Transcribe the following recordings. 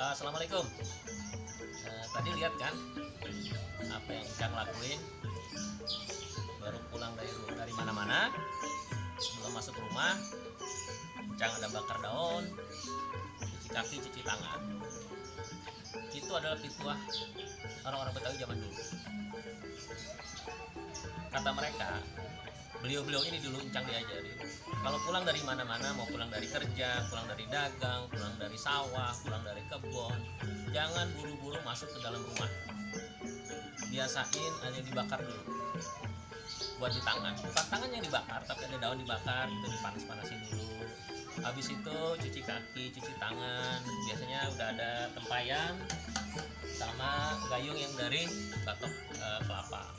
Assalamualaikum. Tadi lihat kan apa yang Cang lakuin, baru pulang dari mana-mana, sebelum masuk rumah Cang ada bakar daun, cuci kaki, cuci tangan. Itu adalah pituah orang-orang Betawi zaman dulu. Kata mereka, beliau-beliau ini dulu Cang diajarin, kalau pulang dari mana-mana, mau pulang dari kerja, pulang dari dagang, pulang dari sawah, pulang dari kebun, jangan buru-buru masuk ke dalam rumah. Biasain ada yang dibakar dulu, buat di tangan. Bukan tangannya yang dibakar, tapi ada daun dibakar, itu dipanas-panasin dulu. Habis itu cuci kaki, cuci tangan. Biasanya udah ada tempayan sama gayung yang dari batok kelapa.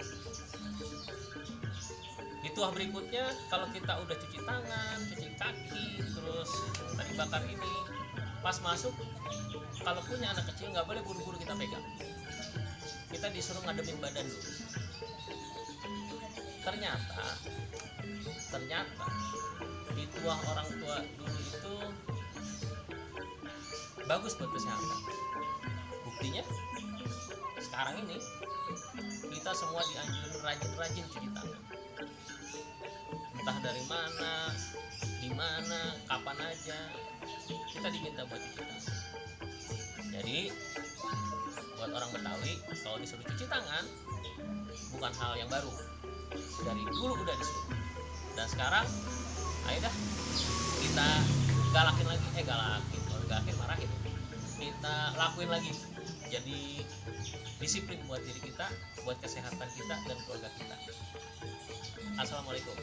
Ritual berikutnya, kalau kita udah cuci tangan, cuci kaki, terus tadi bakar ini, pas masuk, kalau punya anak kecil nggak boleh buru-buru kita pegang. Kita disuruh ngademin badan dulu. Ternyata ritual orang tua dulu itu bagus buat kesehatan. Buktinya, sekarang ini kita semua dianjurin rajin-rajin cuci tangan. Entah dari mana, di mana, kapan aja, kita diminta buat cuci tangan. Jadi buat orang Betawi, kalau disuruh cuci tangan bukan hal yang baru, dari dulu udah disuruh. Dan sekarang ayo dah kita galakin lagi, kalau galakin marahin, kita lakuin lagi. Jadi disiplin buat diri kita, buat kesehatan kita dan keluarga kita. Assalamualaikum.